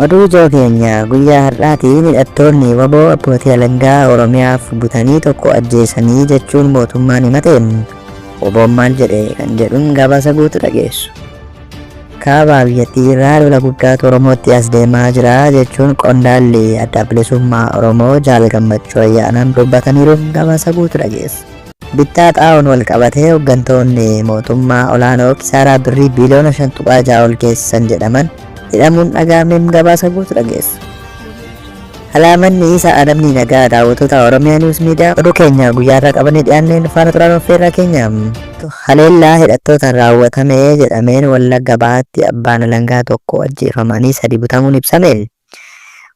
Oduu ijoo keenya guyyaa har'aatiin hidhattoonni wbo abbootii alangaa Oromiyaaf butanii tokko ajjeesanii jechuun mootummaan himateen WBOn maal jedhe kan jedhuun gabaasa guutuu dhageessu. Kaaba biyyattii irraa lola guddaatu Oromootti as deemaa jira jechuun qondaalli Adda Bilisummaa Oromoo Jaal Gammachuu Ayyaanaan dubbataniiru gabaasa guutuu dhageessu. Bittaa xaa'oon walqabatee hoggantoonni mootummaa olaanoo kisaaraa birrii biiliyoona 5.6 ol geessisan jedhaman hidhamuun dhaga'ameem gabaasa guutu dhageessu. Alaamanni Isaa Adamni Nagaa daawwattoota Oromiyaa News Media oduu keenya guyyaa irraa qabannee dhiyaanneen faana turaan affeerraa keenya. Haleellaa hidhattootaan raawwatame jedhameen Wallagga Bahaatti abbaan alangaa tokko ajjeefamanii sadi butamuun ibsame.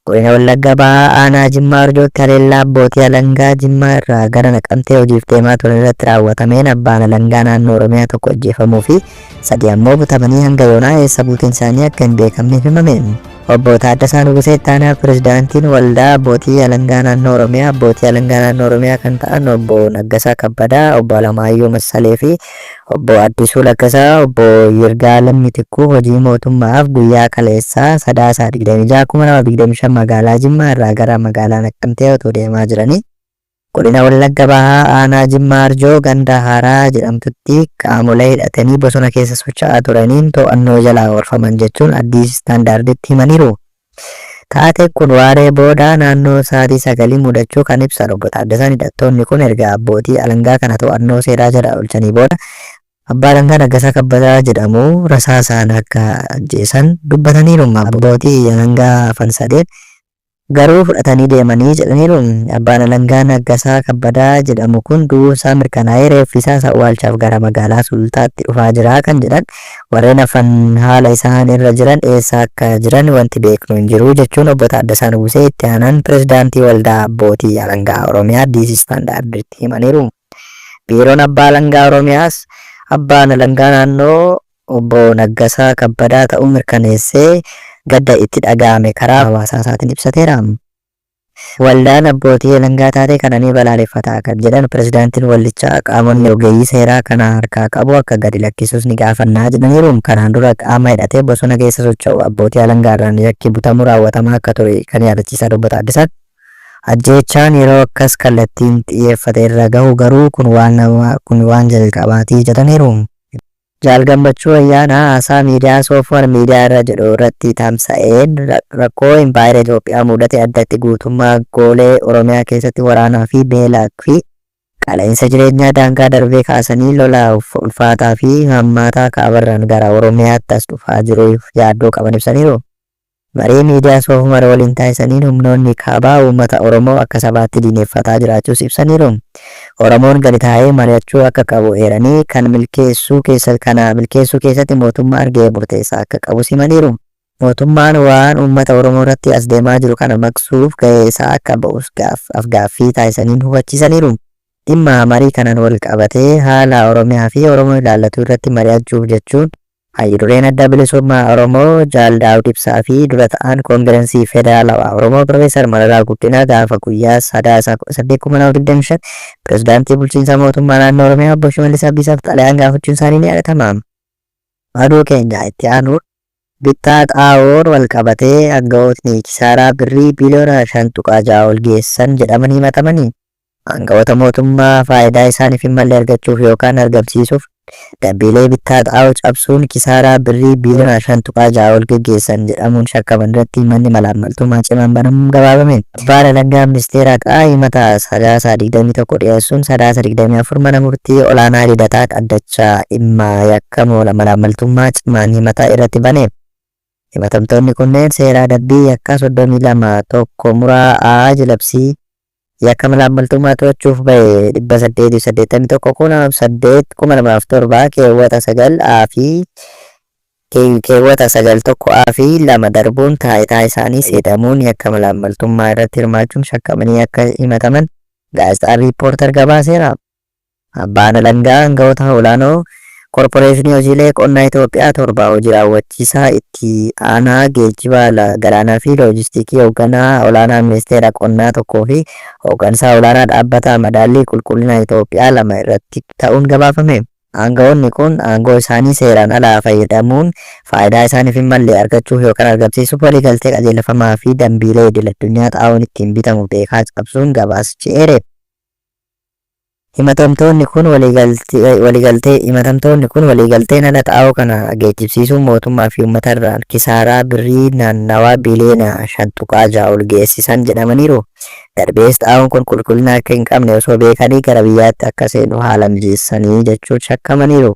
Godina Wallagga Bahaa Aanaa Jimmaa Arjootti haleellaa abbootii alangaa Jimmaa irraa gara Naqamtee hojiif deemaa turan irratti raawwatameen abbaan alangaa naannoo Oromiyaa tokko ajjeefamuu fi sadi ammoo butamanii hanga yoonaa eessa buuteen isaanii akka hin beekamne himame. Obbo Taaddasaa Nugusee Itti Aanaa Pirezidaantiin Waldaa Abbootii Alangaa Naannoo Oromiyaa Abbootii Alangaa Naannoo Oromiyaa kan ta'an Obbo Naggasaa Kabbadaa, Obbo Alamaayyoo Massalee fi Obbo Addisuu Laggasaa, Obbo Yirgaalam Mitikkuu hojii mootummaaf guyyaa kaleessaa Sadaasa 26, 2025 magaalaa Jimmaa irraa gara magaalaa Naqqamtee otoo deemaa jiranii godina Wallagga Bahaa aanaa Jimmaa Arjoo ganda Haaraa jedhamtutti qaamolee hidhatanii bosona keessa socho'aa turaniin to'annoo jala oolfaman jechuun Addis Standarditti himaniiru. Taateen kun waaree booda naannoo sa'aatii sagalii mudachuu kan ibsan Obbo Taaddasaan hidhattoonni kun erga abbootii alangaa kana to'annoo seeraa jala oolchanii booda Abbaa Alangaa Naggasaa Kabbadaa jedhamu rasaasaan akka ajjeesan dubbataniiru. Abbootii alangaa hafan sadeen garuu fudhatanii deemanii jedhaniiru. Abbaan Alangaa Naggasaa Kabbadaa jedhamu kun du'uunsaa mirkanaa'ee reeffi isaas awwaalchaaf gara magaalaa Sulultaatti dhufaa jira kan jedhan warreen hafan haala isaan irra jiran eessa akka jiran wanti beeknu hin jiru jechuun Obbo Taaddasaa Nugusee Itti Aanaan Pirezidaantii Waldaa Abbootii Alangaa Oromiyaa Addis Standarditti himaniiru. Biiroon Abbaa Alangaa Oromiyaas Abbaan Alangaa Naannoo Obbo Naggasaa Kabbadaa ta'uu mirkaneessee gadda itti dhaga'ame karaa hawaasaa isaatiin ibsateera. Waldaan abbootii alangaa taatee kana ni balaaleffata kan jedhan pirezidaantiin waldichaa qaamonni ogeeyyii seeraa kana harkaa qabu akka gadi lakkisus ni gaafanna jedhaniiru. Kanaan dura qaama hidhatee bosona keessa socho'u abbootii alangaarraan yakki butamuu raawwatamaa akka ture kan yaadachiisan Obbo Taaddasaan, ajjeechaan yeroo akkas kallattiin xiyyeeffate irra gahu garuu kun waan kun waan jalqabaati jedhaniiru. Jaal Gammachuu Ayyaanaa haasaa miidiyaa Soofwar Miidiyaa irra jedhu irratti tamsa'een rakkoo impaayera Itoophiyaa mudate addatti guutummaa goolee Oromiyaa keessatti waraanaa fi beela fi qaala'insa jireenyaa daangaa darbee kaasanii lola ulfaataa fi hammaataa kaabarraan gara Oromiyaatti as dhufaa jiruuf yaaddoo qaban ibsaniiru. Marii miidiyaa Soofumar waliin taasisaniin humnoonni kaabaa uummata Oromoo akka sabaatti diineffataa jiraachuus ibsaniiru. Oromoon gadi taa'ee mari'achuu akka qabu eeranii, kan milkeessuu kana milkeessuu keessatti mootummaan gahee murteessaa akka qabus himaniiru. Mootummaan waan uummata Oromoorratti as deemaa jiru kana maqsuuf gahee isaa akka ba'us afgaaffii taasisaniin hubachiisaniiru. Dhimma marii kanaan walqabatee haala Oromiyaa fi Oromoo ilaallatu irratti mari'achuuf jechuun Hayyu-dureen Adda Bilisummaa Oromoo Jaal Daawud Ibsaa fi dura ta'aan Koongirensii Federaalawaa Oromoo Pirofeesar Mararaa Guddinaa gaafa guyyaa Sadaasa 18, 2025 Pirezidaantii Bulchiinsa Mootummaa Naannoo Oromiyaa Obbo Shimallis Abdiisaaf xalayaan gaafachuun isaanii ni yaadatama. Oduu keenya itti aanuun bittaa xaa'oon walqabatee aanga'ootni kisaaraa birrii biiliyoona 5.6 ol geessisan jedhaman himatamani. Aanga'oota mootummaa faayidaa isaaniif hin malle argachuuf yookaan argamsiisuuf dambiilee bittaa xaa'oo cabsuun kisaaraa birrii biiliyoona 5.6 ol geggeessan jedhamuun shakkaman irratti himanni malaammaltummaa cimaan banamuun gabaafame. Abbaan Alangaa Ministeera Haqaa himata Sadaasa 21 dhiyeessuun Sadaasa 24 Mana Murtii Olaanaa Lidataa dhaddacha dhimma yakka malaammaltummaa cimaan himata irratti bane. Himatamtoonni kunneen seera adabbii yakkaa 32 1 muraa A Labsii Yakka malaammaltummaa to'achuuf bahe 881 2008 2007 keewwata 9 A fi keewwata 9 1 A fi 2 darbuun taayitaa isaanii fayyadamuun yakka malaammaltummaa irratti hirmaachuun shakkamanii akka himataman Gaazexaan Riippoortar gabaaseera. Abbaan Alangaa aanga'oota olaanoo Korporeeshinii Hojiilee Qonnaa Itoophiyaa 7, Hojii Raawwachiisaa Itti Aanaa Geejjiba Galaanaa fi Loojistikii, Hogganaa Olaanaa Ministeera Qonnaa 1 fi Hoggansaa Olaanaa Dhaabbata Madaallii Qulqullina Itoophiyaa 2 irratti ta'uun gabaafame. Aanga'oonni kun aangoo isaanii seeraan alaa fayyadamuun faayidaa isaaniif hin malle argachuuf yookaan argamsiisuuf waliigaltee qajeelfamaa fi dambiilee idil-addunyaa xaa'oon ittiin bitamu beekaa cabsuun gabaasichi eere. Himatamtoonni kun waliigaltee himatamtoonni kun waliigalteen ala xaa'oo kana geejjibsiisuun mootummaa fi uummatarraan kisaaraa birrii naannawaa biiliyoona 5.6 ol geessisan jedhamaniiru. Darbees xaa'oon kun qulqullina akka hin qabne osoo beekanii gara biyyaatti akka seenu haala mijeessanii jechuun shakkamaniiru.